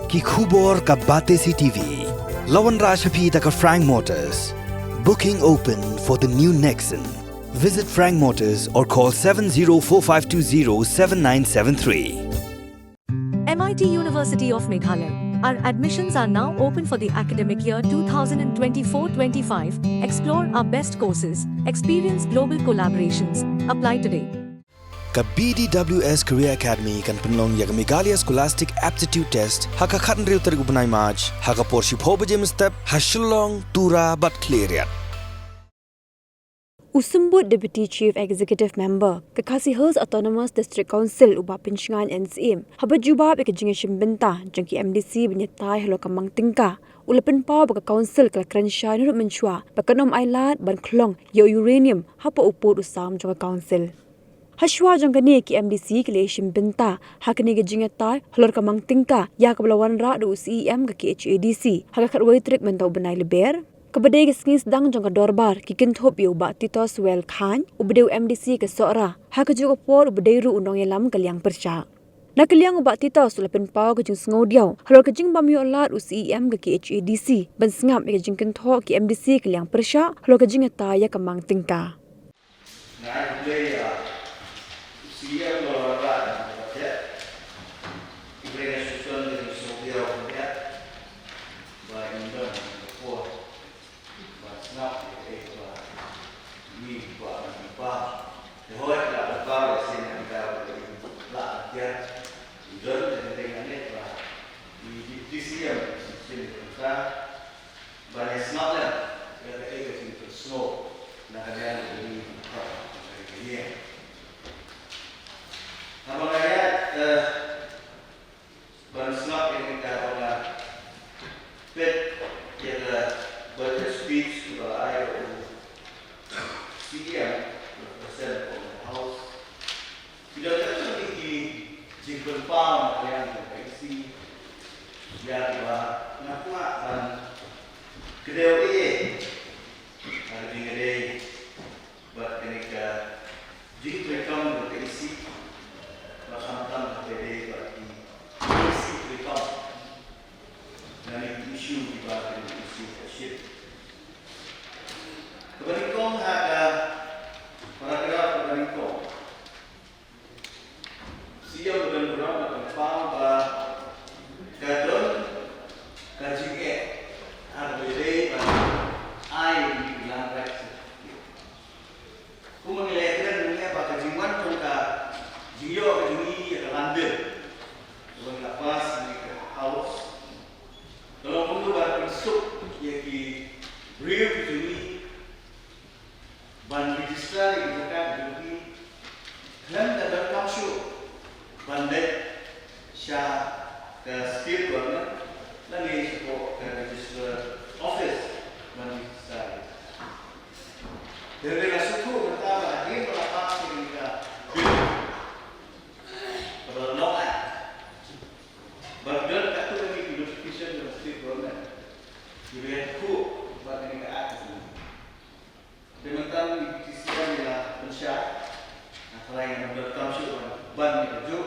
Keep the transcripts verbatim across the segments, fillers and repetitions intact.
Ki khubor ka Batesi T V. La wanrah sha phi da ka Frank Motors. Booking open for the new Nexon. Visit Frank Motors or call seven zero four five two zero seven nine seven three. M I T University of Meghalaya. Our admissions are now open for the academic year two thousand twenty-four twenty-five. Explore our best courses, experience global collaborations. Apply today. Ka B D W S Career Academy kan pynlong ïa ka Meghalaya Scholastic Aptitude Test ha ka khathynriew tarik u bnai March, ha ka por shiphew baje mynstep ha Shillong, Tura bad Khliehriat. U Symbud Deputy Chief Executive Member ka Khasi Hills Autonomous District Council, u Bah Pynshngain N Syiem, haba jubab ïa ka jingïashim bynta jong ki M D C ban ïatai halor ka mang tyngka, u la pynpaw ba ka Council ka la kren shai naduh mynshuwa ba kan ym ailad ban khlong ïa u uranium hapoh u pud u sam jong ka Council. Hashwa jong kane, ki M D C ki la ïashim bynta ha kane ka jingïatai halor ka mang tyngka ïa kaba la wanrah da u C E M ka K H A D C ha ka khatwei tarik mynta u bnai Lber, kaba dei ka sngi sdang jong ka dorbar, ki kynthup ïa u Bah Titoswell Chyne, uba dei u M D C ka Sohra, ha kajuh ka por uba dei ruh u nongïalam ka liang pyrshah. Na ka liang u Bah Titos u la pynpaw ka jingsngewdiaw halor ka jingbym ïoh lad u C E M ka K H A D C ban sngap ïa ka jingkynthoh ki M D C ka liang pyrshah halor ka jingïatai ïa ka mang tyngka. Nga ai khublei ïa u C E M ba la wanrah ïa kane ka budget. Khublei, nga shu don ka jingsngewdiaw ba ïa ba ngin don ka por ban sngap ïa kaei kaba ngi kwah ban pynpaw. Te hooid, la pynpaw ïa sien, nga kyrpad ba ngin lah ban tiar. Ngin don ka jingtei, nga ngeit ba i Deputy C E M shisien ka Ban ïa sngap lem ïa kaei ka jingpynsngew na ka liang ka jong ngi, na ka liang. Haba nga ïaid, eh, ban sngap ïa kane, haba nga peit ïa ka budget speech ba la ai da u C E M, represent from the House. Ki don katto katne ki jingpynpaw na ka liang jong ka E C ïa kiba nga kwah ban kdew ei ei ha ka jingïadei bad kane ka jingtreikam jong ka E C, bad khamtam ha ka jingïadei bad ki policy treikam lane ki issue kiba kane ka E C ka shim. Kaba nyngkong, ha ka paragraph kaba nyngkong, C E M u Ridlon Burom u la pynpaw ba ka don ka jingeh ha kaba ïadei bad ai ïa ki land rights certificate. Kumba ngi la ïakren mynne, ba ka jingwan jong ka jingïoh ka jong ngi ïa ka Land Bill kaba ngi la pass ha ka House ka long kumno ban pynsuk ïa ki briew ki jong ngi ban register ïa ki jaka ki jong ki khlem da donkam shuh ban leit sha ka state government lane shapoh ka registrar office ban register. Te hynrei nga sngewthuh mynta ba hadien ba la pass ïa kane ka bill kaba la long act, ba don katto katne ki notification jong ka state government kiba ïathuh bad kane ka act. Te mynta i Deputy C E M i la pynshai, nga tharai ngam donkam shuh ban ban ïa kajuh.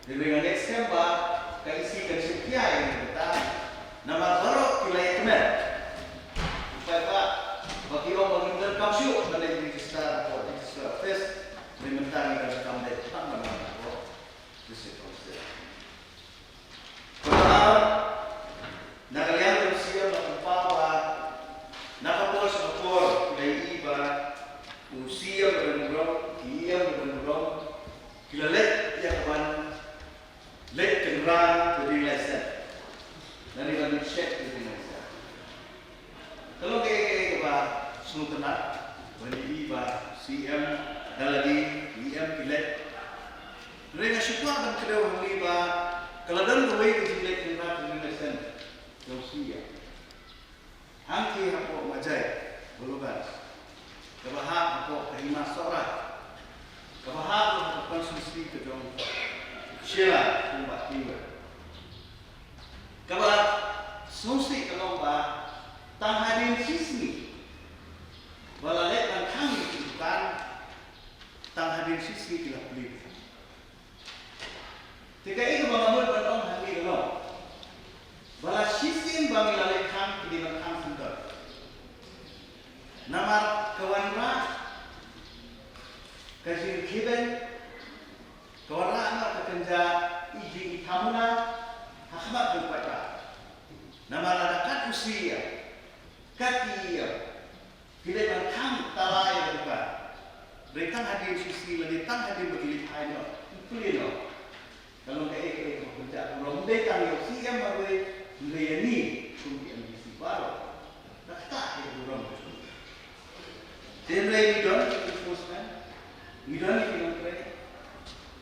Te hynrei nga ngeit skhem ba ka E C kan shim khia ïa kane ka bynta, namar baroh ki la ïakmen, u paidbah, ba ki ong ba ngim donkam shuh ban leit register hapoh Registrar Office. Hynrei mynta ngi donkam leit tang ban wan hapoh District Council. Kaba ar, na ka liang jong u C E M la pynpaw ba na ka por sha ka por ki la ïohi ba u C E M Ridlon Burom, ki E M Ridlon Burom, ki la leit ïa ka ban leit kynrad trading license lane ban leit check trading license. Ka long kaei kaei kaba sngewtynnat ban ïohi ba C E M da lade, E M ki leit. Hynrei nga shu kwah ban kdew hangne ba ka la don kawei ka jingleit kynrad ka jong ka seng jong C E M. Hangtei hapoh Majai, Bhulabans. Kaba hap hapoh ka hima Sohra. Kaba hap hapoh ka constituency ka jong Shella, kumba Tiwel. Kaba sngewsih ka long ba tang hadien shisngi ba la leit ban khang ïa ki dukan, tang hadien shisngi ki la plie. Te kaei kaba nga mut ban ong hangne ka long, Muna ha khmat jong u paidbah. Namar lada kat u C E M, kat ki E M, ki leit ban khang tala ïa ka dukan. Hynrei tang hadien shisha lane tang hadien ba ki leit phai noh, ki plie noh. Ka long kaei kaei kaba pynjah burom, ym dei tang ïa u C E M marwei, hynrei ïa ngi kum ki M D C baroh. Ka ktah ïa ka burom. Te hynrei ngi don ki enforcement, ngi don ki nongtrei,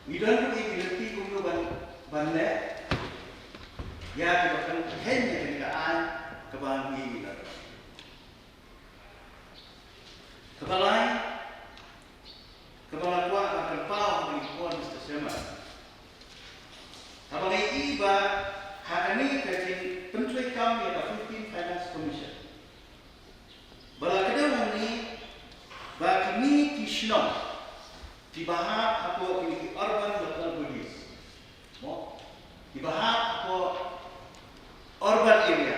ngi don ruh ki lynti kumno ban, ban leh ïa kiba kynkheiñ ïa kane ka aiñ kaba ngi la don. Kaba lai, kaba nga kwah ban pynpaw ha kane ka por, Mister Chairman. Haba ngi ïohi ba ha kane ka jingpyntreikam ïa ka fifteenth Finance Commission, ba la kdew hangne ba kine ki shnong kiba hap hapoh kine ki urban local bodies, mo, kiba hap hapoh urban area.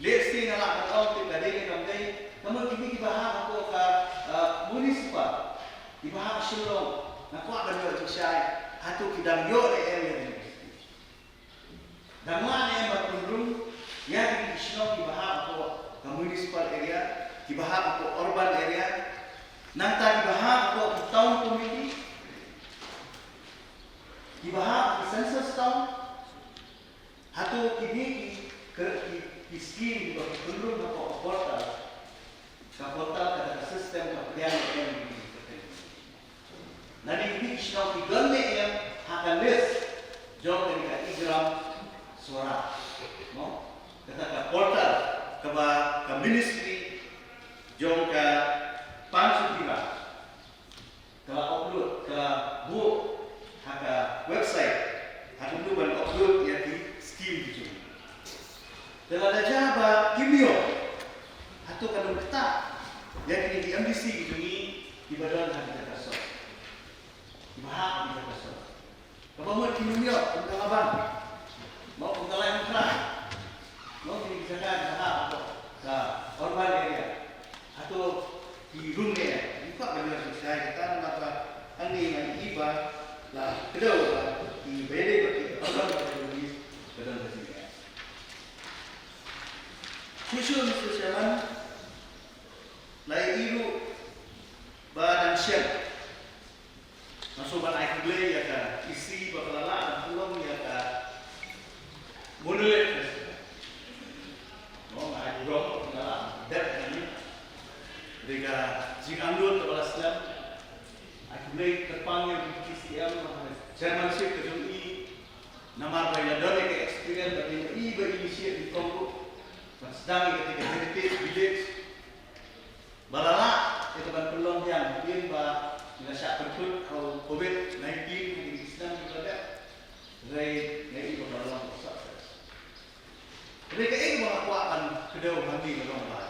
Let's say nga lah ban ong te ka dei ne kam dei, ka mut kine kiba hap hapoh ka, uh, municipal, kiba hap Shillong, nga kwah ban ïoh jingshai, hato ki dang ïoh ne em ïa kane. Dang lah ne em ban pynrung ïa kine ki shnong kiba hap hapoh ka municipal area, kiba hap hapoh urban area, nangta kiba hap hapoh ki town committee, kiba hap ki census town. Hato kine ki, ki, ki skim kiba ki pynrung hapoh ka portal, ka portal kata ka system ka pdiang ïa em ki, ki, ki. Lane kine ki shnong ki don ne em ha ka list jong kane ka e-Gram Swaraj, no? Kata ka portal kaba ka ministry jong ka Panchayati Raj ka la upload, ka la buh ha ka website, ha kumno ban upload ïa ki skim ki jong ngi. Te lada jia ba kim ïoh, hato kan ym ktah ïa kine ki M D C ki jong ngi kiba don ha ki jaka sor, kiba hap ha ki jaka sor. Kaba mut kim ïoh, kum ka Laban, mo, kum ka Laitumkhrah, mo, kine ki jaka kiba hap hapoh ka urban area. Hato ki rung ne em? Ngi kwah ban ïoh jingshai kata namar ba hangne nga ïohi ba la kdew ba ki bede ba ki urban communities ba don ka jingeh. Shuh shuh, Mister Chairman, la ïohi ruh ba dang shen Nga sngewbha ban ai khublei ïa ka E C ba ka la lah ban pynlong ïa ka Monolith Festival. Mo, nga ai burom ba ka la lah ban dep ïa kane. Dei ka jingangnud kaba la slem. Ai khublei kyrpang ïa u Deputy C M, chairmanship ka jong i. Namar ba i la don ïa ka experience ba i, i ba initiate i kong ruh ban sdang ïa ka heritage village. Ba la lah ïa ka ban pynlong biang hadien ba ngi la shah pynthut ha u Covid nineteen ha kine ki snem kiba la dep. Hynrei nga i ba ka la long ka success. Hynrei kaei kaba nga kwah ban kdew hangne ka long ba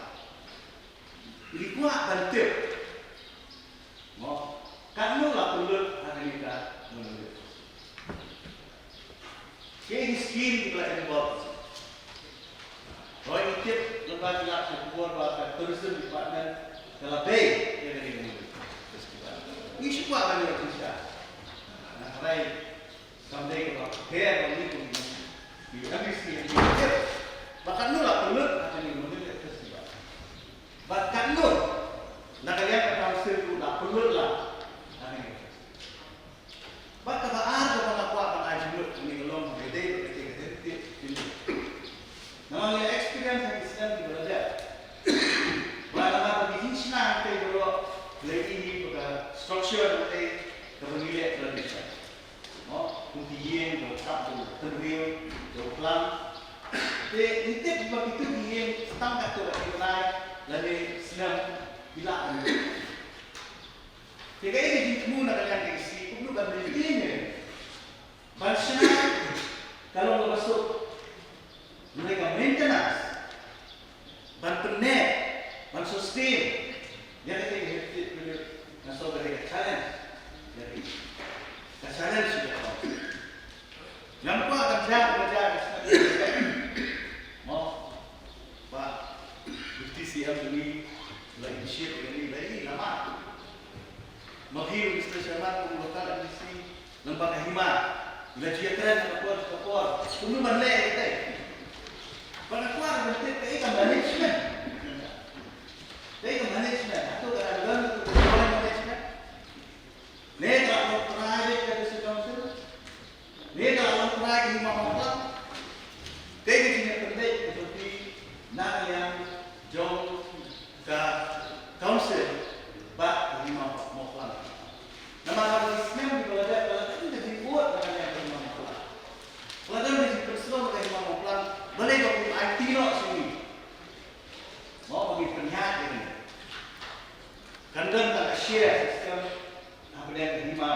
ngi kwah ban tip, mo, katno la pynlut ha kane ka Monolith. Kaei ki skim kiba la involve? Hooid, ngi tip lyngba ki lad ki khubor ba ka Tourism Department ka la bei ïa kane ka Monolith Festival. Ngi shu kwah ban ïoh pisa. Nga tharai kam dei kaba pher ba ngi kum ki M D C, ngi tip ba katno la pynlut ha kane ka Monolith Festival. Bad katno na ka liang ka council ruh la pynlut la ha kane ka Bad kaba ar kaba nga kwah ban ai jingmut kane ka long ba dei ba ka dei ka dei. Namar ngi la experience ha ki snem kiba la dep. Bad namar ba ki jingshna hangtei baroh la ïohi ba ka structure hangtei kaba ngi leh ka la dei. Mo, kum ki ïing ba kap da u tyrwit, da u klam. Te ngi tip ba kito ki ïing tang katto katne bnai lane snem ki lah ban Te kaei ka jingthmu na ka liang ka E C, kumno ban maintain ïa, ban shna ka long kaba suk. Hynrei ka maintenance, ban pynneh, ban sustain ïa katei ka heritage village, nga sngew ka dei ka challenge. Ïa ka, ka challenge ïa ka. Ngam kwah ban jia, ban jia, ban jia. Mo, ba, Deputy C M jong ngi la initiate ïa kane, la ïa, la mad. Ma phi, Mister Chairman, kum u local M D C, lyngba ka hima, La ju ïakren ha ka por sha ka por. Kumno ban leh ïa kata? Ba nga kwah ban tip kaei ka management. Kaei ka management? Hato ka dang don ka management? Ne ka la long trai ka District Council? Ne ka la long trai ka Hima Mawphlang? Kaei ka jingïapynbeit ka jong phi na ka liang jong ka Council bad ka Hima Mawphlang? Namar ha ki snem kiba la dep, la dep ka jingud na ka liang ka Hima Mawphlang. La dep ka jingpynsngew na ka Hima Mawphlang. Balei ba kum aiti noh shuh? Mo, ba ngi pynïaid ïa kane. Kan don tang ka share system hapdeng ka Hima.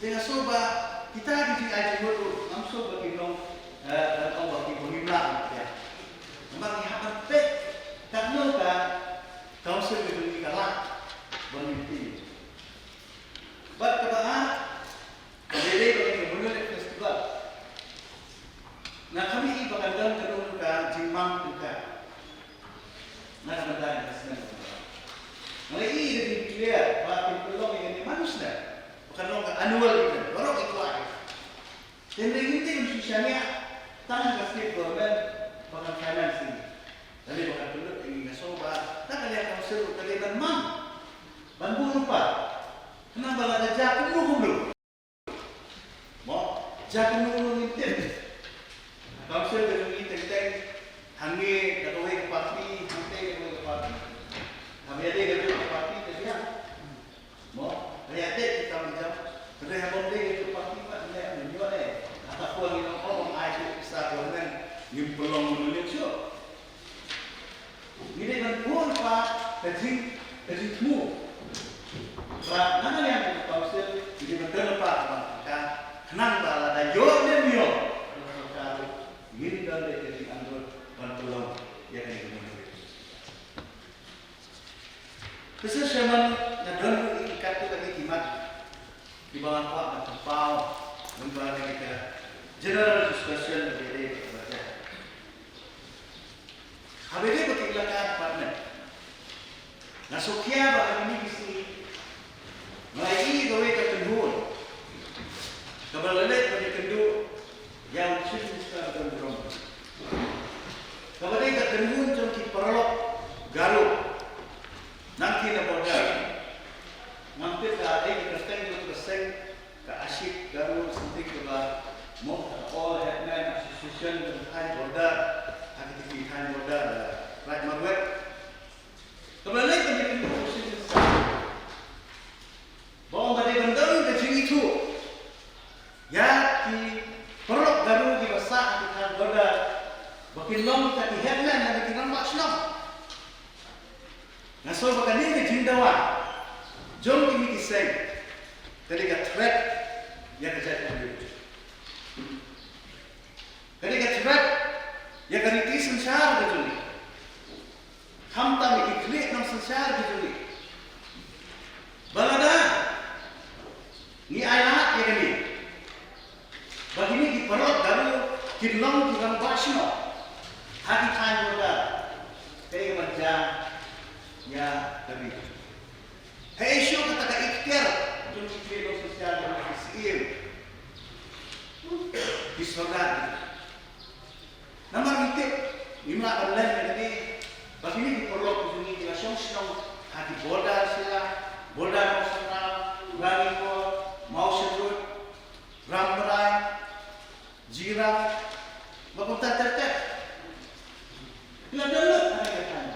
Te nga sngew ba kita ki jingai jingmut ruh ngam sngew ba kin long, eh, ban ong ba ki, ba ngim lah ban pdiang. Namar ngi hap ban peit katno ka Council ka jong ngi ka lah ban maintain. Bad kaba ar, ka dei dei ba ngi ka Monolith Festival. Nga kham ïohi ba kan don kano kano ka jingmang tyngka na ka bynta investment. Nga la ïohi da ki declare ba kin pynlong ïa kane man u snem, ba kan long ka annual event, baroh ki kwah. Te hynrei ngim dei ban shu shaniah tang ha ka state government ba kan finance ïa ngi. Lane ba kan pynlut ïa ngi. Nga sngew ba na ka liang council ka dei ban mang, ban buh lypa, khnang ba lada jia kumno kumno, mo, jia kumno kumno ngin tip. Council ka jong ngi teng teng, hangne da kawei ka party, hangtei da kawei ka party. Haba ïadei ka jong ka party ka jia. Mo, haba ïadei ki kam jam, hynrei haba ym dei ka jong ka party pat, hynrei ym ïoh ne. Hata khuwa ngin ong, ong ai ki pisa government, ngim pynlong mynno shuh. Ngi dei ban bun pat ka jing, ka jingthmu. Ba na ka liang ka council ngi dei ban don pat ban ka khnang ba lada ïoh ne ym ïoh ka sorkar ruh ngin don beit ka jingangnud ban pynlong ïa kane ka mynta. Mister Chairman, nga don ruh ïa ki katto katne ki mat kiba nga kwah ban pynpaw lyngba kane ka general discussion ba dei ba dei. Haba ïadei bad ki Elaka Department, nga sngewkhia ba ha kine ki sngi nga la ïohi kawei ka kynhun kaba la leit ban ïakynduh ïa u Chief Minister Don Brom, kaba dei ka kynhun jong ki paralok Garo nangtei na border. Ngam tip ka dei ka kyrteng jong ka seng, ka Ashik Garo something kaba mo, ka All Headman Association jong ki thaiñ border, ha kito ki thaiñ border, eh, Raid Marwet. Kaba la leit ban ïakynduh u Chief Minister, ba ong ba dei ban don ka jingithuh ïa ki paralok Garo kiba sah ha ki thaiñ border ba kin long kita ki headman lane ki rangbah shnong. Nga sngew ba kane ka jingdawa jong kine ki seng ka dei ka threat ïa ka jaitbynriew. Ka dei ka threat ïa ka riti synshar ka jong ngi. Khamtam ïa ki khlieh nongsynshar ka jong ngi. Ba lada ngi ailad ïa kane, ba kine ki paralok Garo kin long ki rangbah shnong ha ki thaiñ border, kaei kaban jia ïa ka ri? Haei shuh kata ka ikhtiar jong ki khlieh nongsynshar, jong ki Syiem, ki sorkar? Namar ngi tip, ngim lah ban leh ïa kane, ba kine ki paralok ki jong ngi ki la shong shnong ha ki border Shella, border Mawsynram, Ranikor, Mawshynrut, Rambrai, Jirang, bad kumta ter ter. Ki la don lut ha kane ka thaiñ.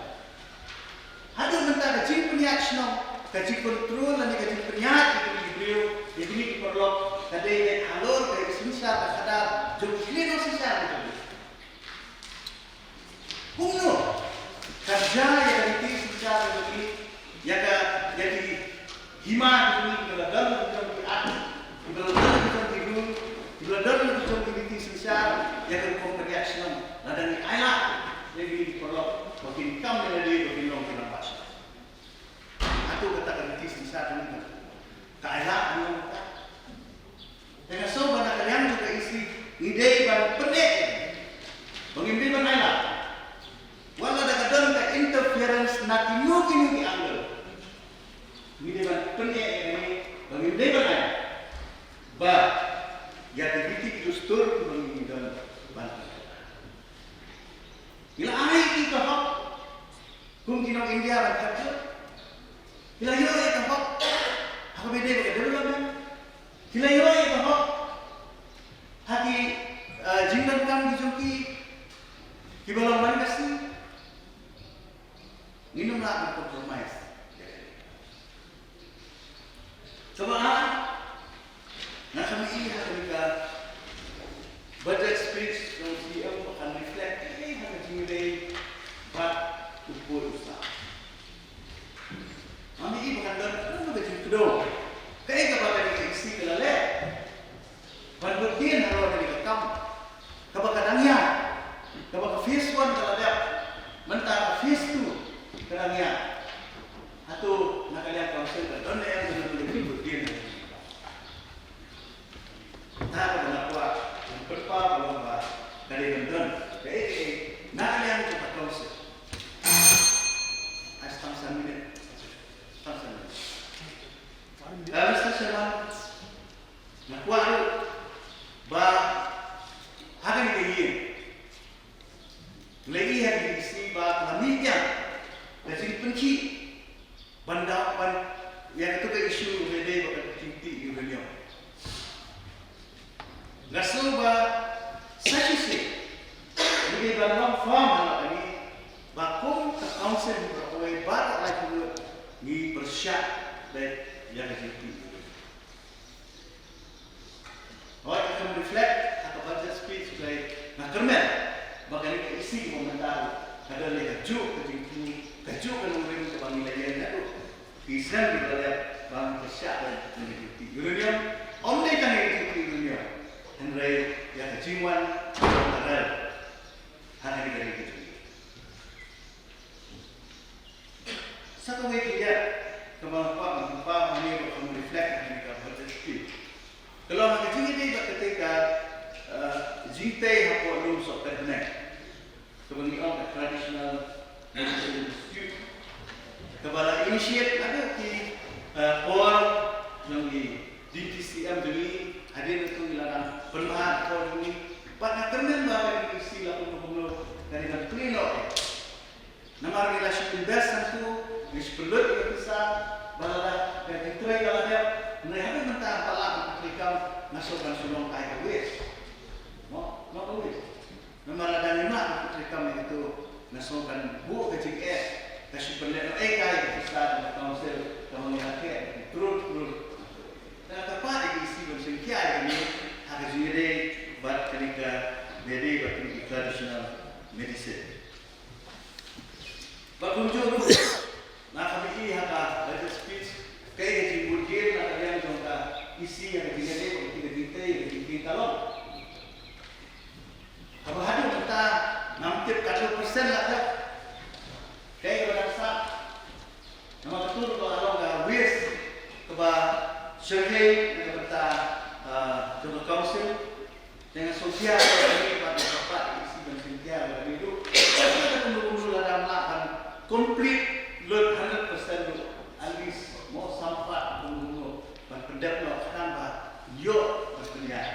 Haduh mynta ka jingpynïaid shnong, ka jingkontrol lane ka jingpynïaid ïa kine ki briew, ïa kine ki paralok, ka dei halor ka jingsynshar ka khadar jong ki khlieh nongsynshar ka jong ngi. Kumno kan jia ïa ka riti synshar ka jong ngi, ïa ka, ïa ki hima ka jong ngi kiba la don ha ki jong ki at, kiba la don ha ki jong ki rule, kiba la don ha ki jong ki riti synshar, ïa ka rukom pynïaid shnong, lada ngi ailad ïa ki paralok ba kin kam ïa lade ba kin long ki rangbah shnong? Hato kata ka riti synshar ka jong ngi ka ailad ne ym ailad? Te nga sngew ba na ka liang jong ka E C ngi dei ban pyneh ba ngim dei ban ailad. Wat lada ka don ka interference na kino kino ki angle, ngi dei ban pyneh ïa kane ba ngim dei ban ailad. Ba Dustur kiba ngi don ban pynlong. Ngi la ai ïa ka hok kum ki nong India ban thep jur. Ngi la ïoh ïa ka hok ha kaba ïadei bad ka development. Ngi la ïoh ïa ka hok ha ki, eh, jingdonkam ki jong ki kiba long ban ka sngi. Ngin ym lah ban compromise. Kaba ar, nga kham ïohi ha kane ka budget speech jong u C M ba kan reflect ïa ka jingïadei bad u pud u sla. Ngam ïohi ba kan don kano ka jingkdew kaei kaba kane ka E C ka la leh. Ban bud dien halor kane ka kam kaba ka dang ïaid, kaba ka phase one ka la dep, mynta ka phase two ka dang ïaid. Hato na ka liang council ka don ne em kano kano ka jingbud dien? Kata kaba nga kwah ban pynpaw ka long ba ka dei ban don kaei kaei na ka liang jong ka council. Ai, tang san minit. Tang san minit. Ah, Mister Chairman, nga kwah ruh ba ha kane ka ïing ngi la ïohi ha kine ki sngi ba ka la mih biang ka jingpynkhih ban daw ban ïa katu ka issue ba dei bad ka jingtih uranium. Nga sngew ba sa shisien ngi dei ban long firm ha kane ba kum ka council ngi pyrkhat ba ka lai pyrshah ngi pyrshah bad ïa ka jingtih. Hooid, ka reflect ha ka budget speech, hynrei nga kyrmen ba kane ka E C ba mynta ka don ïa kajuh ka jingthmu, kajuh ka nongrim kaba ngi la ïeng naduh ki snem kiba la dep ba ngi pyrshah ban ïa ka jingtih uranium. Ym dei tang ïa ka jingtih uranium, hynrei ïa ka jingwan jong ka rel ha kane ka ri ka jong ngi. Sa kawei ka liang kaba nga kwah ban pynpaw hangne ruh ban reflect ha kane ka budget speech ka long ha ka jingïadei bad katei ka, eh, jingtei hapoh lum sohkynbneng kaba ngi ong ka Traditional Medicine Institute, kaba la initiate naduh ki, eh, por jong i D T C M jong ngi. Hadien nangtu ngi la dang pynbha por jong ngi. Bad nga kyrmen ba kane ka E C la pynbha kumno kane ka pynlong. Namar ngi la shu invest hangtu, ngi shu pynlut ïa ka pisa, ba lada ka jingtrei ka la dep, hynrei haduh mynta ba lah ban pyntrei kam, nga sngew ban shu long kai ka waste. Mo, long ka waste. Namar lada ngim lah ban pyntrei kam ïa kito, nga sngew ban buh ka jingeh, ka shu pynlehnohei kai ka pisa jong ka council, kaba ngi la khet ki klur klur. Te nga kyrpad ïa ka E C ban shim khia ïa kane ha ka jingïadei bad kane ka, ïadei bad kane ka traditional medicine. Bad kumjuh ruh, nga kham ïohi ha ka budget speech, kaei ka jingbud dien na ka liang jong ka E C ha ka jingïadei bad ka jingtei, ka jingtei ka long. Kaba haduh mynta ngam tip katno percent la dep. Kaei kaba dang sah. Namar kata ruh ka long ka waste kaba shyrkhei na ka bynta, ah, jong ka council. Te nga sngewthuh ba kane ka pat ka pat i si ban sngewthuh ba kane ruh. Kata ka kumno kumno lada ym lah ban complete lut hundred percent ruh, at least mo sam pat kumno kumno ban pyndep noh khnang ba ïoh ban pynïaid.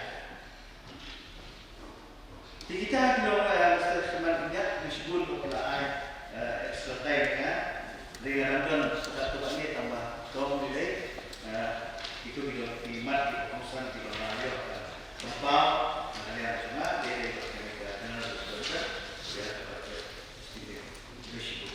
Te kita ki long, eh, Mister Sherman, pynïaid, ki shibun ba ki la ai, eh, extra time, eh. Dei nga dang don shuh katto katne tang ba dong dei, eh, kito ki long ki mat ki kongsan ki long, eh, ïoh, eh, pynpaw na ka liang jong nga, dei dei ka kane ka general budget, ïa ka budget spending. Ki shibun.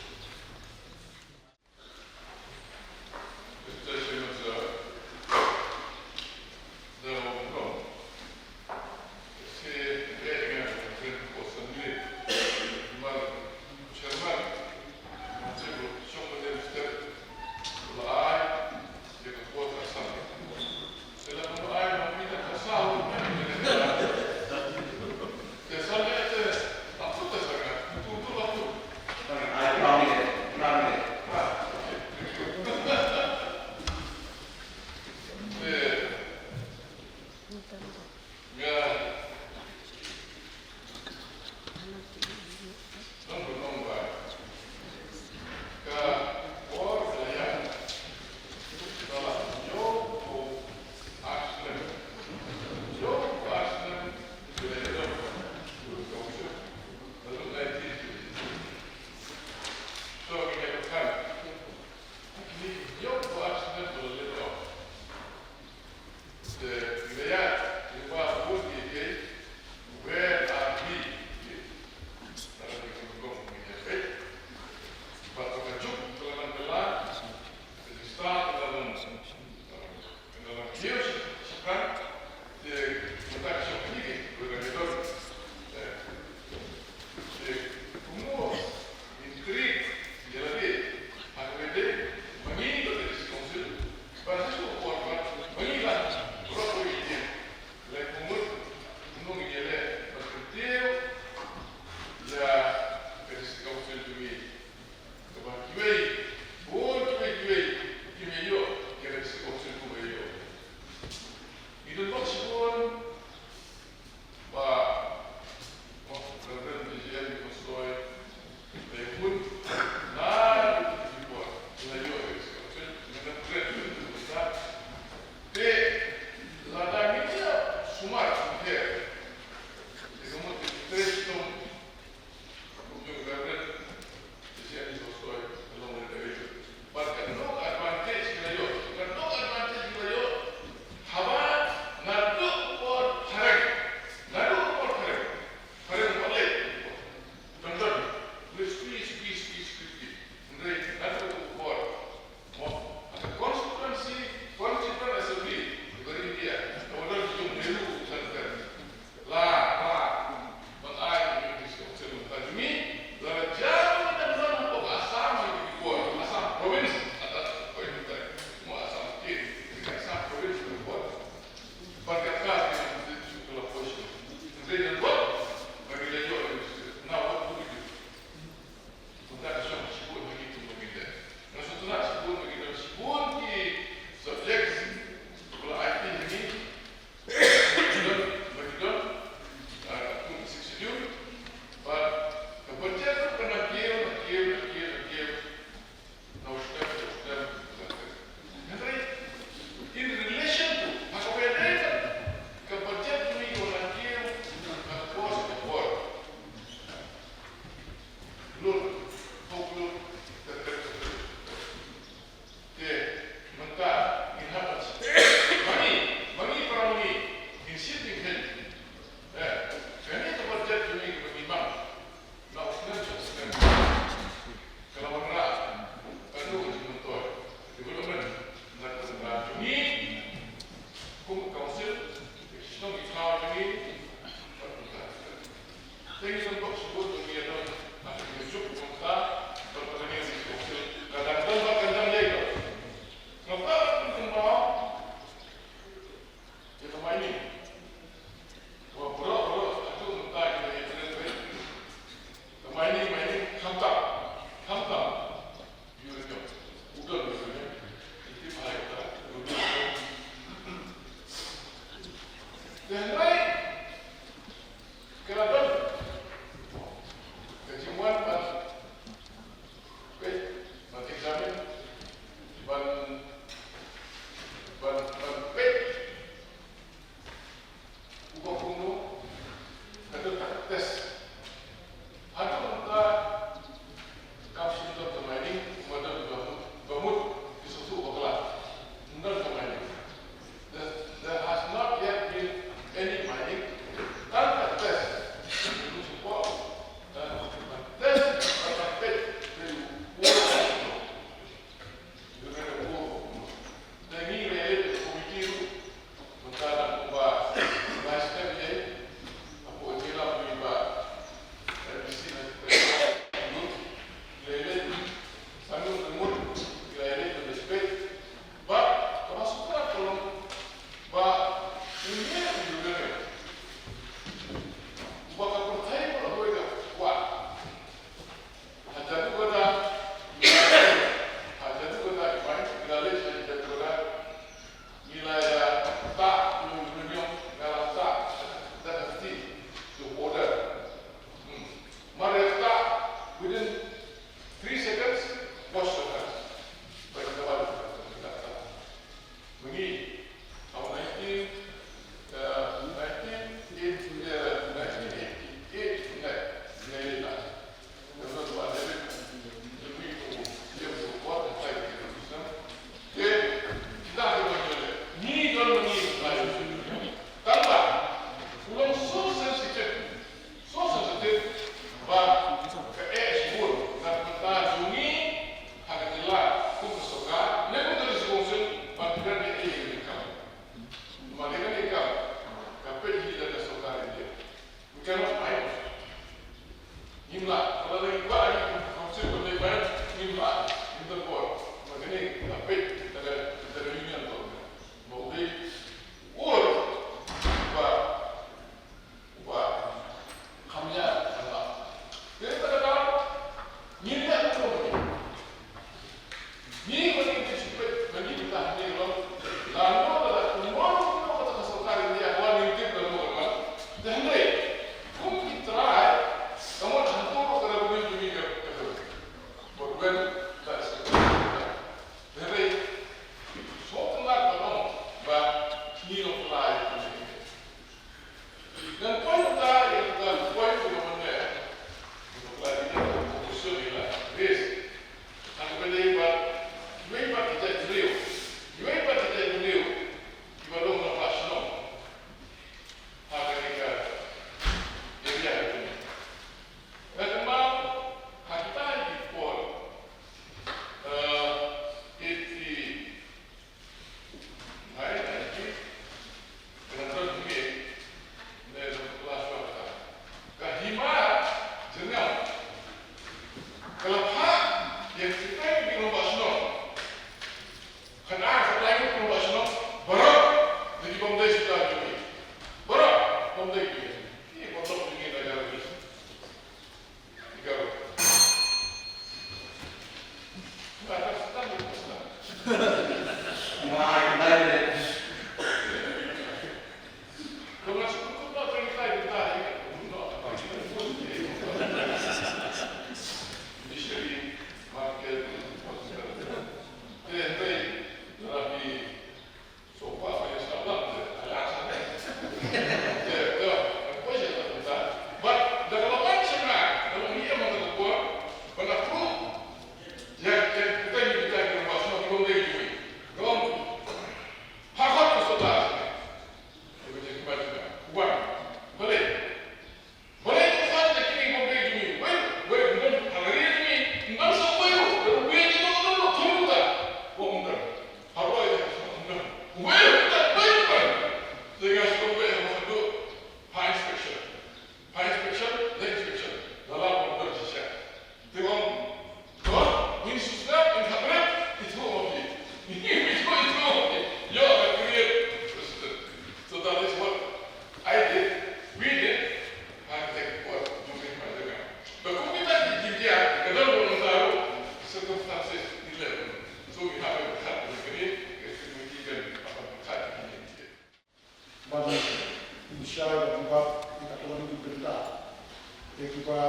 Ba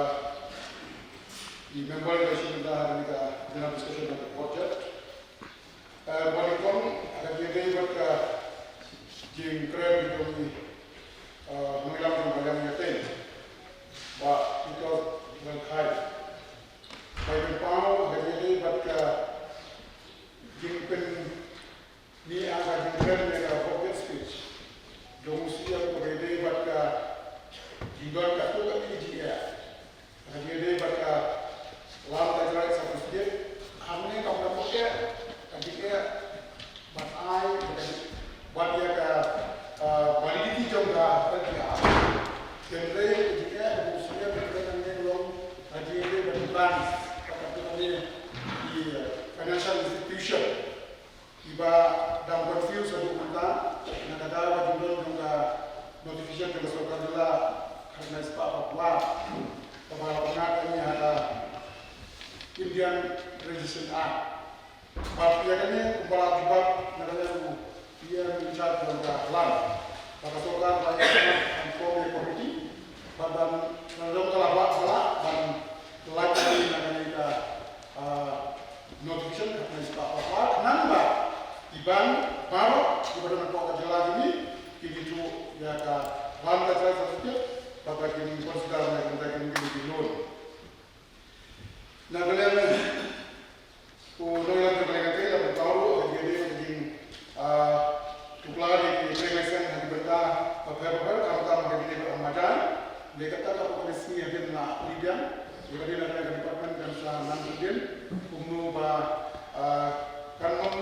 i member ka shi mynta ha kane ka general discussion of the budget. Eh, ba nyngkong, ha ka jingïadei bad ka jingkren jong i, eh, nongïalam jong ka liang ïatei, Bah Peter Wal Khai. Ba nyngkong, ha ka jingïadei bad ka jingpyn Ni ïa ka jingkren ïa ka budget speech jong u C M kaba ïadei bad ka jingdon katto katne ka jingeh, ka jingïadei bad ka Land Titles Certificate. Hangne kam da pyneh ka jingeh ban ai bad ïa ka, ah, validity jong ka L T R. Hynrei ka jingeh kaba u C M u kren hangne ka long ka jingïadei bad ka grants, ka, ka, ka, ka, ka financial institution. Kiba dang confuse haduh mynta na ka daw ka jingdon jong ka notification jong ka sorkar jylla khatnai spah phra kaba la pynngat ïa ngi ha ka Indian Registration Act. Bad ïa kane kumba la jubab na ka liang u P M in charge jong ka Land, ba ka sorkar ba ïa ka form ïa committee bad ban, na ka liang ka la ba, ba la ban lait ïa kane ka, ah, notification khatnai spah phra khnang ba ki bank baroh kiba don hapoh ka jylla jong ngi kin ithuh ïa ka Land Titles Certificate bad ba kin consider ïa ka bynta kin kin kin loan. Na ka liang u nongïalam jong ka liang ka tei la pynpaw ruh ha ka jingïadei bad ka jing, ah, tuklar ïa ki trade license ha ki bynta bapher bapher, khamtam ha ka jingïadei bad ka majan. Dei kata ka pokok ka sngi hadien la pynbiang ïa ka dei na ka liang ka department kan sa nang hadien kumno ba, ah, kan ym,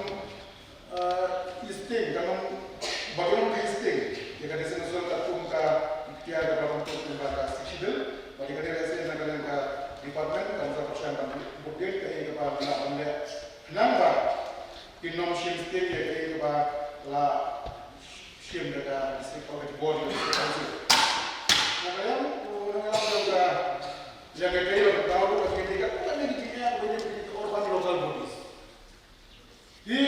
ah, isting, kan ym, ba kan ym ka isting ïa ka District Council katkum ka iktiar kaba la pynpaw lyngba ka Sixth Schedule. Bad ïa ka dei lehse na ka liang ka department kan sa pyrshang ban update kaei kaba la ban leh khnang ba kin ym shim sting ïa kaei kaba la shim da ka district, ka board jong ka district council. Na ka liang u nongïalam jong ka liang ka tei la pynpaw ruh ba ka dei ka, ka dei ka jingeh kaba ïadei bad ka urban local bodies. Hi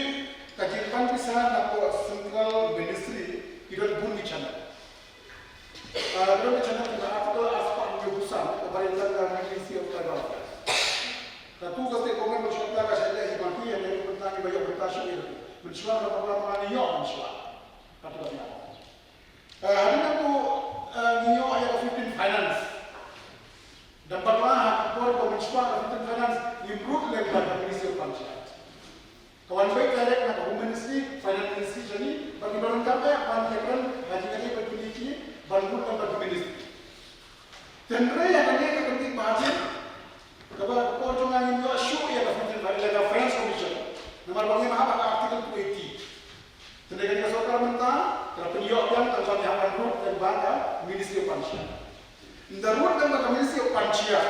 ka jingpan pisa na ka central ministry ki don bun ki channel. Ah, ki don ki channel na article arspah hynñiew phew san kaba ïatrei na ka Ministry of Tribal Affairs. Katu ka state government mynshuwa ka shah leh hi ma ki, ïa ka bynta ki ba ïoh bynta shuh ïa katu. Mynshuwa ka bakla ma ngi ïoh mynshuwa. Katu ka ïa. Eh, hadien nangtu, eh, ngi ïoh ïa ka fifteen finance. Da bakla ha ka por ba mynshuwa ka fifteen finance ngim rut lem bad ka Ministry of Panchayat. Ka wan beit direct na ka Home Ministry, Finance Ministry jong ngi, bad ngi donkam eh ban ïakren ha jingïadei bad kine ki ban rut lem bad ka Ministry. Hynrei ha kane ka kynti ba hadien, kaba ka por jong nga ngim ïoh shuh ïa ka fifteen, ïa ka Finance Commission. Namar ba ngim hap ha ka Article two eighty. Te hynrei kane ka sorkar mynta ka la pynïoh biang tang ba ngi hap ban rut lyngba ka Ministry of Panchayat. Ynda rut lyngba ka Ministry of Panchayat,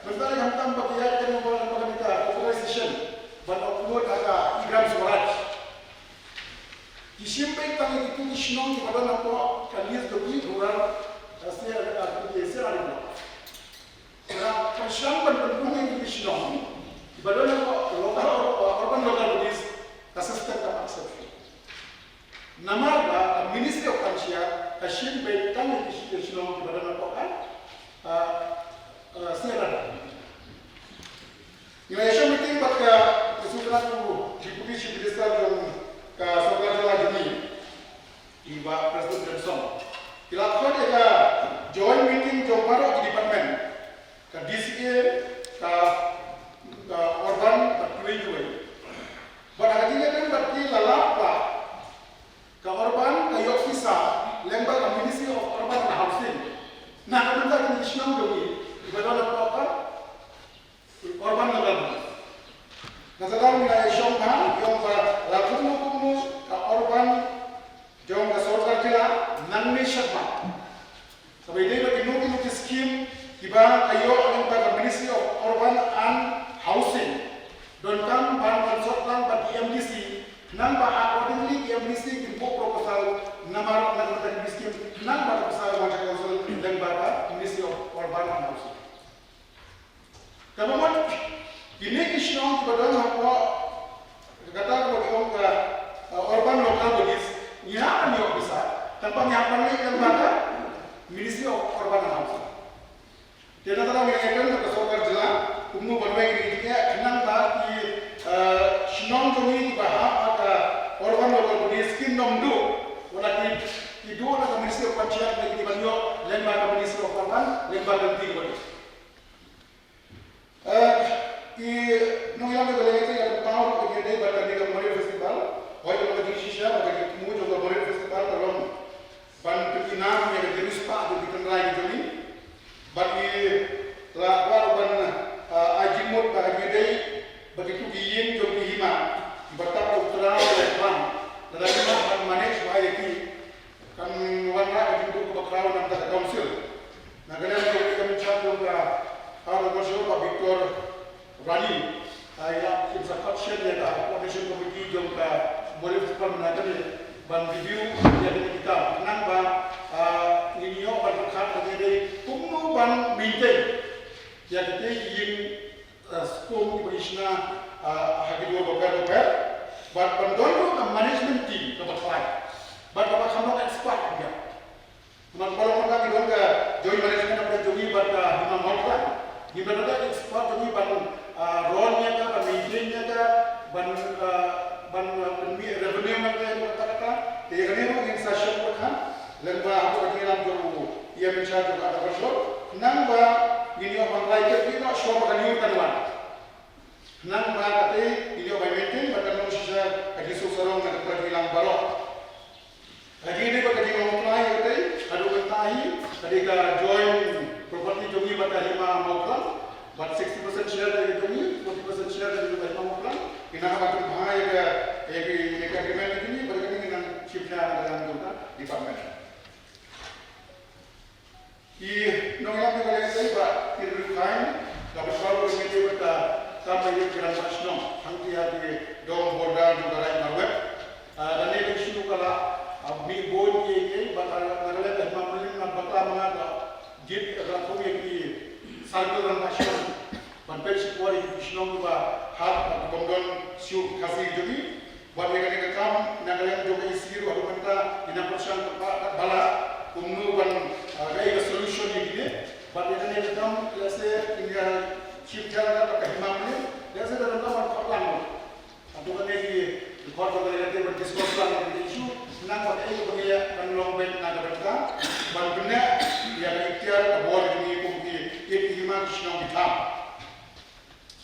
mynta lei khamtam ba ki ïaid lyngba, lyngba kane ka authorization ban upload ha ka e-Gram Swaraj. Ki shim beit tang ïa kitu ki shnong kiba don hapoh ka list jong ki rural, eh, C R, eh, C R D block. Ka la pyrshang ban pynrung ïa kitu ki shnong kiba don hapoh local or, or urban local bodies, ka system kam accept. Namar ba ka Ministry of Panchayat ka shim beit tang ïa ki shnong kiba don hapoh ka, ah, ah, C R D. Ngi la ïashong meeting bad ka, ka sutrat u Deputy Chief Minister jong ka sorkar jylla jong ngi, i Bah Prestone Tynsong. Ki la khot ïa ka joint meeting jong baroh ki department, ka D C A, ka, ka urban bad kiwei kiwei. Bad ha ka jingïakren bad ki la lap ba ka urban ka ïoh pisa lyngba ka Ministry of Urban and Housing. Na ka bynta kine ki shnong jong ngi kiba don hapoh ka urban local body. Nangta ngi la ïashong bha ïa ka la kumno kumno ka urban jong ka sorkar jylla nangne shakhmat. Kaba ïadei bad kino kino ki skim kiba ka ïoh lyngba ka Ministry of Urban and Housing, donkam ban consulting bad ki M D C, khnang ba accordingly ki M D C kin buh proposal namar na ka bynta ki skim, khnang ba ka pisa wan sha council lyngba ka Ministry of Urban and Housing. Kaba mut, kine ki shnong kiba don hapoh kata kaba ki ong ka, uh, urban local bodies, ngi hap ban ïoh pisa, tang ba ngi hap ban leit lyngba ka Ministry of Urban and Housing. Te na ka daw lyngba ka lynti kaba dei. Eh, i nongïalam kaba lai ka jingïalam ka dei bad kane ka Moreh Festival. Hooid, ka long ka jingshisha bad ka jingthmu jong ka Moreh Festival ka long ban pynïaid ïa ka jingriewspah jong ki tynrai ki jong ngi. Bad ngi la kwah ban, ah, ai jingmut ba ngi dei ba kito ki ïing jong ki hima kiba tap u Trai u Trai, lada ngi lah ban manage bha ïa ki, kan wanrah ka jingduh kaba khraw na ka bynta ka council. Na ka liang jong u Chief Minister jong ka Arunachal Pradesh, Bah Victor Rani, ah, ïa, in sa khot shen ïa ka coordination committee jong ka Moreh Festival mynta ka dei ban review ïa kine ki kam. Khnang ba, ah, ngin ïoh ban pyrkhat ba ngi dei kumno ban maintain ïa kine ki ïing, ah, skum kiba ngi shna, ah, ha ki duwar bapher bapher. Bad ban don ruh ka management team kaba khlaiñ bad kaba kham long expert ïa. Namar ba long mynta ngi don ka joint management of the jong ngi bad ka Hima Mawphlang. Ngi don ka expert jong ngi ban, ah, run ïa ka, ban maintain ïa ka, ban, ah, ban, ah, pynmih revenue na ka, ïa ka, ka, ka. Te ïa kane ruh ngin sa shong bad ka lyngba hapoh ka jingïalam jong u E M in charge jong ka Arunachal. Khnang ba ngin ïoh ban rai ka, ngin ïoh shuwa ba ka lyiur kan wan. Khnang ba kata ngin ïoh ban maintain bad kan long shisha ka jingsuk sarong na ka jingïalam baroh. Ka jingïadei bad ka jinglong trai ïa kata, haduh mynta hi, ka dei ka joint property jong ngi bad ka Hima Mawphlang, bad sixty percent share ka dei jong ngi, forty percent share ka dei jong ka Hima Mawphlang. Ngi nang hap ban pynbha ïa ka, ïa ka, ïa ka agreement ka jong ngi, bad kane ngi nang shim khia na ka liang jong ka department. Ki nongïalam kiba la ïatai, Bah Tirlukhain, la pynpaw ïa kane ka kam ba ïa ki rangbah shnong hangtei ha ki dong border jong ka Raid Marwet. Ah, kane ka issue ka la, ah, mih bun ïa ki, bad, ah, na ka liang ka Hima Mylliem nga bakla ma nga ka jied ka la thung ïa ki circle rangbah shnong ban peit shipor ïa ki shnong kiba hap, ah, bym don shuh Khasi jong ngi. Bad ïa kane ka kam na ka liang jong ka E C ruh haduh mynta ngi nang pyrshang katba, katba lah kumno ban, ah, ai ka solution ïa kine. Bad ïa kane ka kam lehse ngin ïa shim khia katba ka Hima Mylliem, lehse da dang ban khot lang ruh. Hato kane ki khot ba ka lehse ban discuss lang ïa kane ka issue. Nang ba kaei kaba ngi ïa kan long beit na ka bynta ban bniah ïa ka iktiar ka bor jong ngi kum ki ïeit ki hima ki shnong ki tham.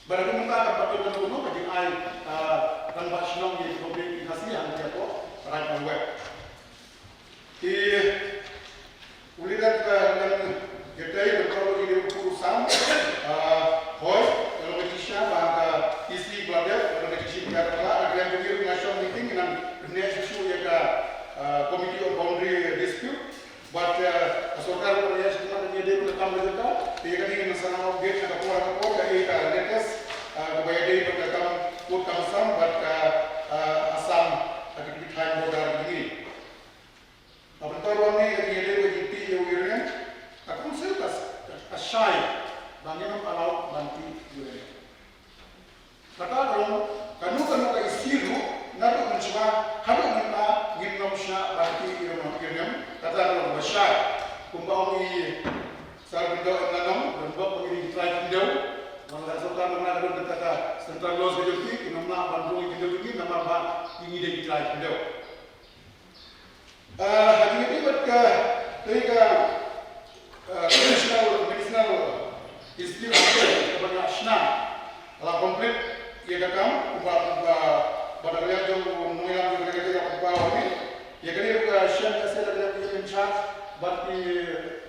Bad haduh mynta kam pat don kano kano ka jingai, ah, rangbah shnong ïa ki Khasi hangtei hapoh Raid Marwet. Te u leader ka nang ïatai ban pynpaw ïa u sam, ah, hooid, ka long ka jingshisha ba ha ka E C ba la dep, ka long ka jingshim khia ba la, ka long ka jingshim khia ba la, ka long ka jingshim khia ba la, ka long ka jingshim khia ba la, Bad, eh, ka sorkar ka ïa sngewthuh ba ïa dei bad ka kam ka jaka, te ïa kane ngin sa nang update ha ka por ha ka por, ka ïa ka latest, eh, kaba ïa dei bad ka kam pud kam sam bad ka, eh, Assam ha ki thaiñ border jong ngi. Haba mynta ruh ne ka jingïadei bad jingtih ïa u uranium, ka council ka, ka shai ba ngin ym allow ban tih uranium. Kata ka long, kano kano ka E C ruh, naduh mynshuwa haduh mynta ngim nym shah ban tih ïa u uranium, kata ka long kaba shai. Kumba ong i Sir Lyngdoh M Lanong, don bok ba ngi dei ki trai khyndew. Wan la sota mynta ka don kata ka central loss ka jong ki, kim lah ban rung ïa ki khyndew jong ki namar ba ngi dei ki trai khyndew. Ah, ha kine ki bad ka, tei ka, ah, traditional medicinal institute kaba nga shna la complete ïa ka kam, kumba, kumba, bad ka liang jong u nongïalam jong ka liang ka kumba wa ni. Ïa kane ruh ka shem ka sel ka liang in charge bad ki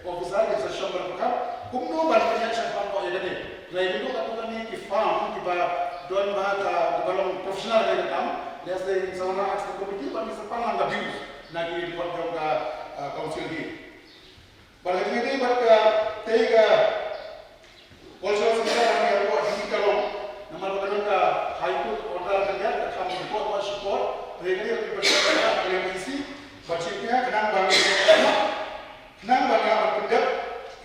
officer ki sa shong bad ka kumno ban ïa shah ban ko ïa kane. Lai bindu ka tu kane ki farm kiba don ba ka, kiba long professional ïa ka kam. Lehse in sa wan action committee ban ki sa pan lang ka views na ki report jong ka, ah, council hi. Bad ha kine ki bad ka tei ka cultural centre ha kane ka por ha kine ka long namar ba ka long ka High Court order ka ngiat ka kham report ba shipor. Hynrei ka dei ka report ka ngiat ka long isi bad shipor ka nang bang nang bang nang pyndep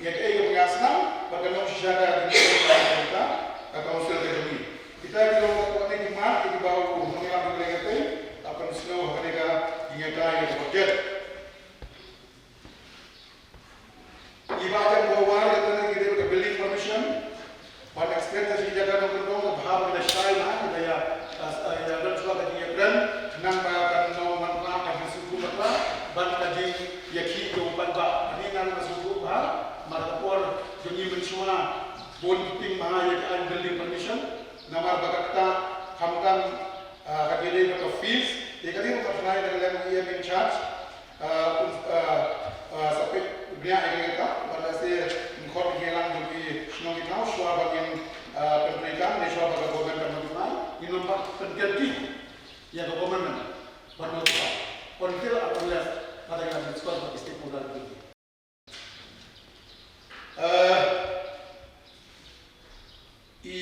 ïa kaei kaba nga snam bad ka long shisha ka ka council ka jong ngi. Kita ki long ka kwah ne ki mat ki ba u nongïalam ka long ka tei ka pynsngew ha kane ka jingïatai ïa ka budget. Iba jan ko war ïa kane ki dei ka building permission. Ban extend ka jaka nongkyndong ka bha ba ka shai na ka ïa, ïa don shuwa ka jingïakren khnang ba kan long man ka jingsngewthuh ba ban ka jingïakhih jong u paidbah. Kane ngan ka sngewthuh ba mar ka por Ngi mynshuwa bun ki tieng bha ïa ka building permission namar ba ka ktah khamtam, ah, ka dei ba ka fees. Ïa kane ruh ka trai da ka lem ïa in charge, ah, un, ah, ah, sa peit bniah ïa kane ka ktah bad lehse ngin khot ïa ki lang jong ki shnong ki thaw shuwa ba ngin, ah, pyntreikam ne shuwa ba ka government kan notify. Ngin ym pat pynker ki ïa ka government ban notify until unless ba ka discuss bad ki stakeholder ki. Eh, i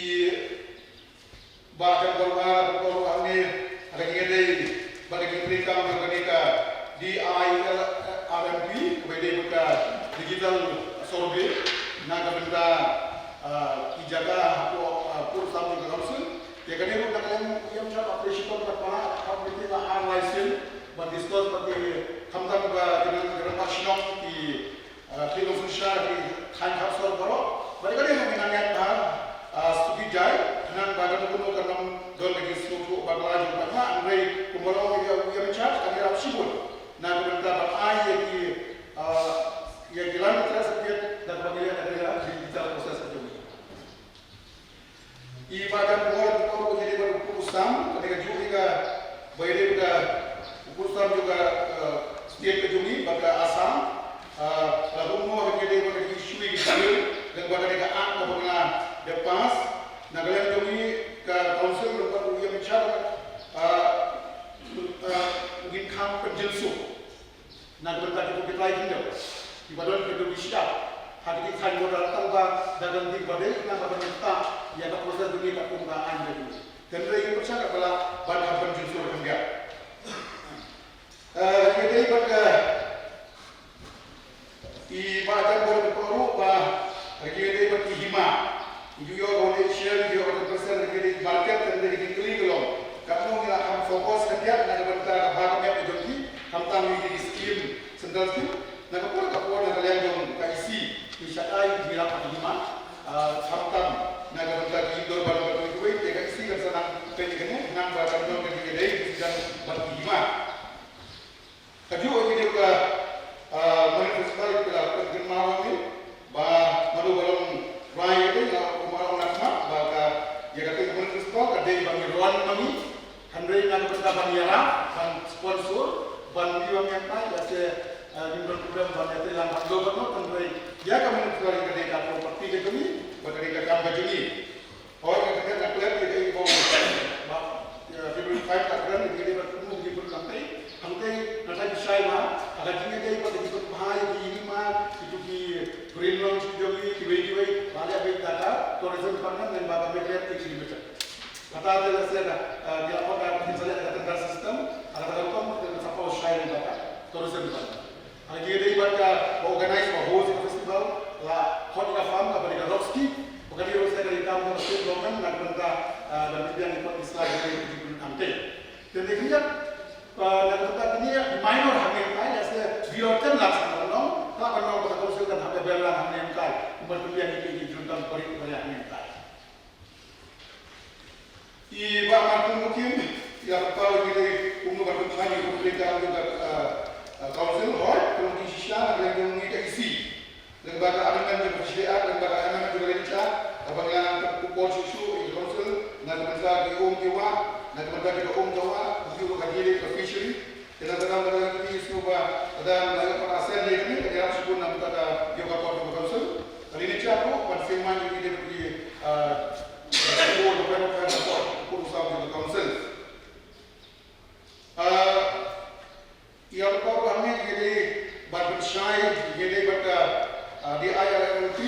ba kan baroh, baroh hangne ha ka jingïadei bad ka jingtreikam jong kane ka D I L R M P kaba ïadei bad ka digital survey na ka bynta, eh, ki jaka hapoh, eh, pud sam jong ka council. Ïa kane ruh na ka liang u ïam shad u Prestone Khatphara ha ka committee la ar lai sien ban discuss bad ki khamtam ba ki nong, ki rangbah shnong, ki, ah, ki nongshong shnong, ki thaiñ khadsoh baroh. Bad ïa kane ruh ngi nang ïaid bha, ah, suki jai khnang ba kano kano kan ym don la ki sngewthuh bakla jong ki paidbah. Hynrei kumba ong ïa u ïam shad kan ïarap shibun na ka bynta ban ai ïa ki, ah, ïa ki land clearance certificate da kaba ngi ïa ka digital process ka jong ngi. I ba jan bor ko ïadei bad u pud u sam, ka dei kajuh ka ba ïadei bad u pud u sam jong ka, eh, state ka jong ngi bad ka Assam. Eh, la kumno ka ïadei bad ka issue ka jong ngi, lem bad ka dei ka act kaba ngi la dep pass. Na ka liang jong ngi ka council lem bad u ïam in charge, eh, eh, ngin kham pynjynsoh na ka bynta kito ki trai kingdom kiba don kito ki shyiap ha kito ki thaiñ border, tang ba da ka liang ba dei na ka bynta ïa ka process jong ngi katkum ka aiñ jong ngi. Hynrei ngi pyrshang katba lah ban kham pynjynsoh khyndiat. Eh, ngi dei bad ka i ba jan bor ka ruh ba ngi dei bad ki hima. Ngi ïoh ka one share, ngi ïoh ka ten percent, ngi dei market, ngi dei ki kli ki long. Katno ngi la kham focus khyndiat na ka bynta ka ba ka miat ka jong ki, khamtam ngi ki scheme, central scheme. Na ka por ka por na ka liang jong ka E C, ki shakri ki rap ha ki hima, ah, khamtam na ka bynta ki indoor bad ka kiwei, te ka E C kan sa nang peit ïa kane, nang ba kan don ka jingïadei, ki dei bad ki hima. Kajuh ïa kine ka, ah, Municipal Festival ki la pynkynmaw hangne ba mano ba long rai ïa ka, kumba ong na khmat ba ka, ïa kata ka Municipal Festival ka dei ba ngi run ma ngi, hynrei na ka bynta ban ïarap, ban sponsor, ban ïa ban ïa ka, eh, ngim don problem ban ïa ka lang ban lo ban lo, hynrei ïa ka Municipal Festival ka dei ka property ka jong ngi, ba ka dei ka kam ka jong ngi. Hooid, nga kynduh na klet ïa kaei kaba ong ba, ïa, February five ka kren ïa kaei ba kumno ngi pynlong tei. Hangtei nga tharai phi shai ba ha ka jingïadei bad ki pynbha ïa ki hima, kito ki green lounge ki jong ngi, kiwei kiwei, ba leh beit da ka Tourism Department lem bad ka Marriott Limited. Kata te lehse ka, eh, ki la khot ka, kin sa leh ka tender system, ha kata ka rukom te sa pynshai lem bad ka Tourism Department. Ha ka jingïadei bad ka, ba organize, ba host ka festival, la khot ïa ka farm kaba dei ka Rock Ski, ba kane ruh sa ka dei ka kam ka state government na ka bynta, ah, ban pynbiang ïa ka slide ka dei ka jingpynhangtei. Te dei khyndiat, ah, na ka bynta kine minor hangne hangtai, lehse beyond ten lakhs ka long, ka long ba ka council kan hap ban lang hangne hangtai, ban pynbiang ïa ka jingpynhangtei hangne hangtai. I Bah Martin Mukim i la pynpaw ïa ngi kumno ban pynshai ïa ka treikam jong ka, ah, ah, council, hooid, ka long jingshisha na ka liang jong ngi ka E C. Lyngba ka amendment jong ka Fishery Act, lyngba ka amendment jong ka Lineage Act, kaba ngi la nang pynpor shuh shuh ïa ka council na ka bynta ki um ki wah, na ka bynta ki um ki wah, ki um ka fishery. Te na ka daw ka daw ngi sngew ba ka daw ka daw ka asset ne kane ka ïarap shibun na ka bynta ka ïoh ka por ka council. Ka Lineage Act ruh ban sngewman ïa ngi dei ki, ah, ko na ka por ka por ka por ka council. Ah, ïa ka por hangne ngi dei ban pynshai, ngi dei bad ka, ah, D I L R M P,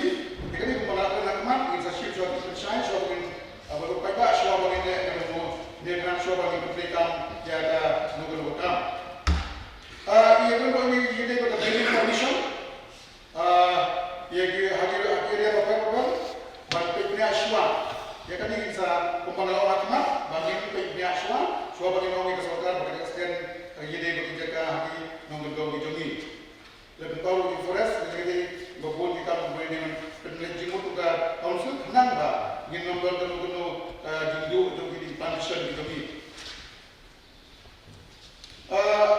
ngi dei kumba la kren ha khmat, ngin sa shim shuwa ki pynshai, shuwa ba ngin, ah, ba ruh paidbah, shuwa ba ngin leh ka ruh, ne kren shuwa ba ngin pyntrei kam ïa ka no ka no ka kam. Ah, ïa kane ruh ngi dei bad ka building permission. Ah, ïa ki ha ki area bapher bapher ban peit bniah shuwa. Ïa kane ngin sa kumba nga la ong ha khmat ba ngin peit bniah shuwa, shuwa ba ngin ong ïa ka sorkar ba kan extend ïa dei ba ki jaka ha ki nongkyndong ki jong ngi. Lada pynpaw ruh ki forest, ngi dei ba bun ki kam ba ngin pynleit jingmut ka council khnang ba ngin ym don kano kano ka jingduh jong ki ding plantation ki jong ngi. Ah,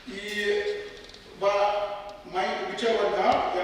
i Bah Mai Richard Wan Kha, ïa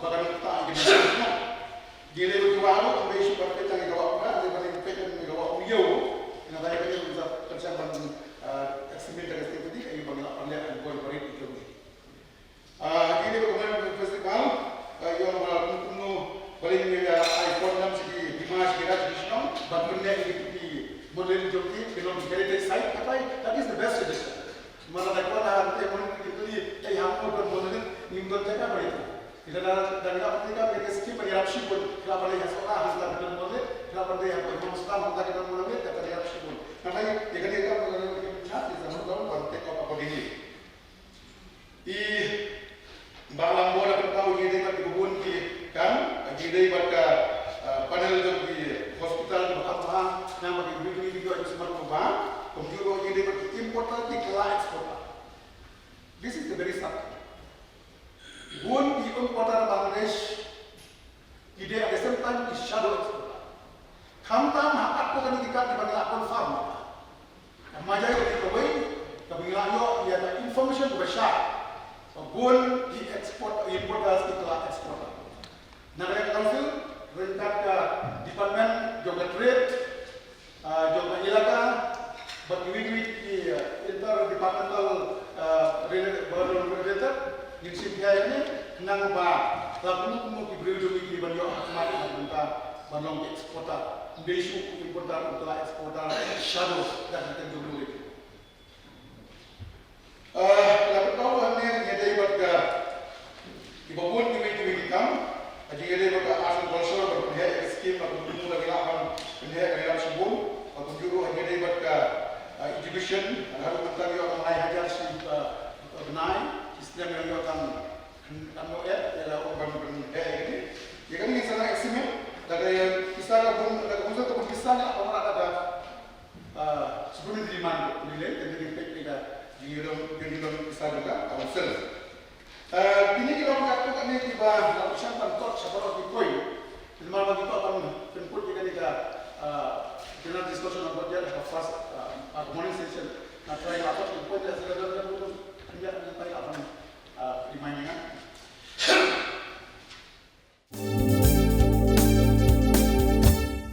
ba kan ta ïa ki ban ïa. Jingïadei bad ki wah ruh, ym dei shuh ban peit tang ïa ka wah Pura, hynrei ban peit tang ïa ka wah Umiew. Ïa kata ïa kane ka pynshai ban, ah, examine da ka state body, ïa ba ngi lah ban leh, ban bor barit ïa ka. Ah, jingïadei bad ka Monolith Festival, ah, ïa ba kumno kumno ba leh ïa, ah, ai phone number sha ki hima, sha ki raid, sha ki shnong, ban pynneh ïa ki monolith jong ki, ki long heritage site, kata, that is the best suggestion. Namar lada kwah ban pyneh monolith, ki kylli, eh, hangno don monolith, ngim don jaka ban ïa. Kita da, da ngi la pyntikam ïa ka skim ban ïarap shibun, ki la ban leit ha Sohra hangta ki don monolith, ki la ban leit ha Imam Islam hangta ki don monolith, kata ïarap shibun. Namar ïa kane ka monolith ki pynjah, ki sa don ban take up accordingly. I Bah Lambo la pynpaw jingïadei bad kiba bun ki kam, jingïadei bad ka, ah, panel jong ki hospital kiba kham bha, khnang ba ki briew ki ïoh ïa ka sumar kaba bha, kumjuh ruh jingïadei bad ki importer, ki kylla exporter. This is the very sad thing. Bun ki importer na Bangladesh, ki dei at the same time ki shadow exporter. Khamtam ha katto katne ki kat kiba ngi la confirm. Ka maja ïa kawei, kaba ngi la ïoh ïa ka information kaba shai. Ba bun ki export, importers ki kylla exporter. Na ka liang ka council, ryngkat ka department jong ka trade, ah, jong ka elaka, bad kiwei kiwei ki, ah, interdepartmental, ah, related, ba related, ngin shim khia ïa kane, khnang ba la kumno kumno ki briew jong ngi ki ban ïoh ha khmat ha ka bynta ban long ki exporter. Ym dei shuh ki importer, ki kylla exporter shadow da ka liang jong ngi. Ah, la pynpaw hangne jingïadei bad ka, kiba bun kiwei kiwei ki kam, ka jingïadei bad ka arts and culture, ban pynheh ïa ka skim, ban pynpaw la ki lah ban pynheh ïa ka ïalam shibun, bad kumjuh ruh jingïadei bad ka, ah, education, haduh mynta ïoh tang lai hajar shi, ah, bnai, shi snem ïoh tang, kan ïoh eh, ïa la ong ban pynheh ïa kane. Ïa kane ngin sa nang examine, da ka pisa ka bun, da ka bun sa ka bun pisa ngi lah ban wanrah da ka Ah, supplementary demand ko, ngi leh, tang ngi peit ïa ka jingïadon, jingïadon pisa jong ka council. Ah, kine ki long katto katne kiba la pyrshang ban kot sha baroh ki point. Namar ba ngi kwah ban pynkut ïa kane ka, Uh, general discussion of budget, uh, first, uh, uh, good morning.